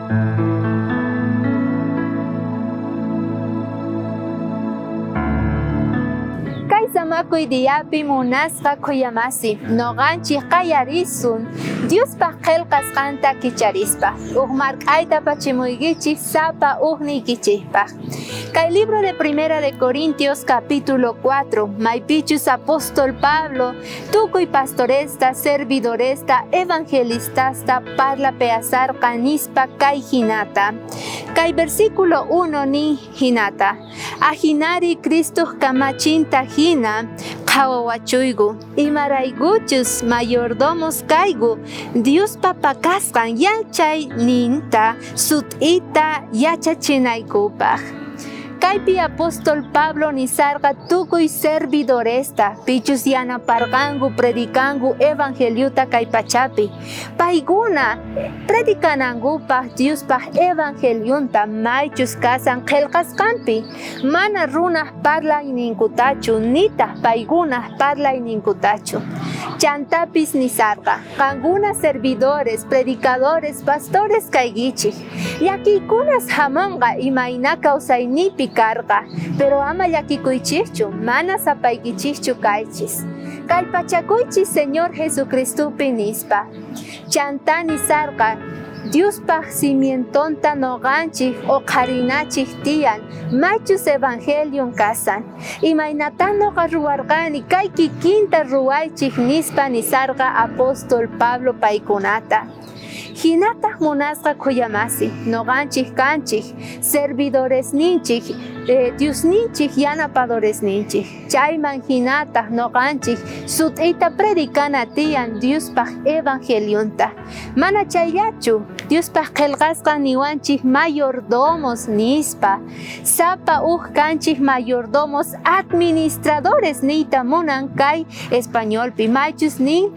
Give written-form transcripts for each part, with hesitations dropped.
Kay samakuy diapi munasqa khuyamasi, noqanchik qayarisun Diospaq qhelqasqanta kicharispa, uj mark'ayta apachimuykichik sapa ujniykichikpaq. Kay libro de Primera de Corintios capítulo 4, maypichus apóstol Pablo tukuy pastoresta, servidoresta, evangelistasta parlapeasarqa nispa kay jinata. Kay versículo 1 nin jinata, Ajinari Cristoj kamachinta jina qhawawachuyku, imaraykuchus mayordomos kayku Diospa pakasqan yachayninta sut'ita yachachinaykupaj. Kaypi apóstol Pablo nisarqa tukuy servidoresta, pichus yanaparqanku predicanku evangeliota kay pachapi. Paykuna predicanankupaj Diospaj evangelionta maychus kasan qhelqasqanpi, mana runaj parlayninkutachu nitaj paykunaj parlayninkutachu. Chantapis nisarqa, qankuna servidores, predicadores, pastores kaykichej. Llakiykunas jamonqa imayna kawsaynipi karqa, pero ama llakikuychejchu, mana sapaykichejchu kaychis. Kallpachakuychis Señor Jesucristopi nispa. Chantá nisarqa, Diospaj cimientonta noqanchej oqharinachej tiyan, maychus evangelion kasan. Imaynatá noqa ruwarqani kay kikinta ruwaychej nispa nisarqa apóstol Pablo paykunata. Jinataj munasqa khuyamasi, noqanchej kanchej, servidoresninchej, Diosninchej yanapadoresninchej. Chayman jinataj noqanchej sut'ita predicana tiyan Diospaj evangelionta. Mana chayllachu, Diospaj qhelqasqan niwanchej mayordomos nispa. Sapa uj kanchej mayordomos administradores niyta munan kay españolpi, maychus nin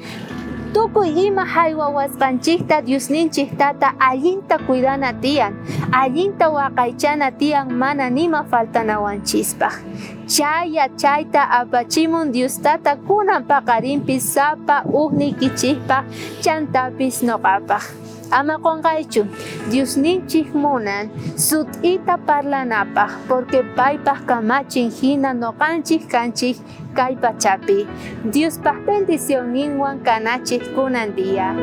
tukuy ima jaywawasqanchejta Diosninchej Tata allinta cuidana tiyan, allinta waqaychana tiyan mana nima faltanawanchispaj. Chay yachayta apachimun Dios Tata kunan paqarinpi sapa ujniykichejpaj chantapis noqapaj. Ama qonqaychu, Diosninchej munan sut'ita parlanapaj, porque paypaj kamachin jina noqanchej kanchej kay pachapi. Diospaj bendicionninwan kanachej kunan día.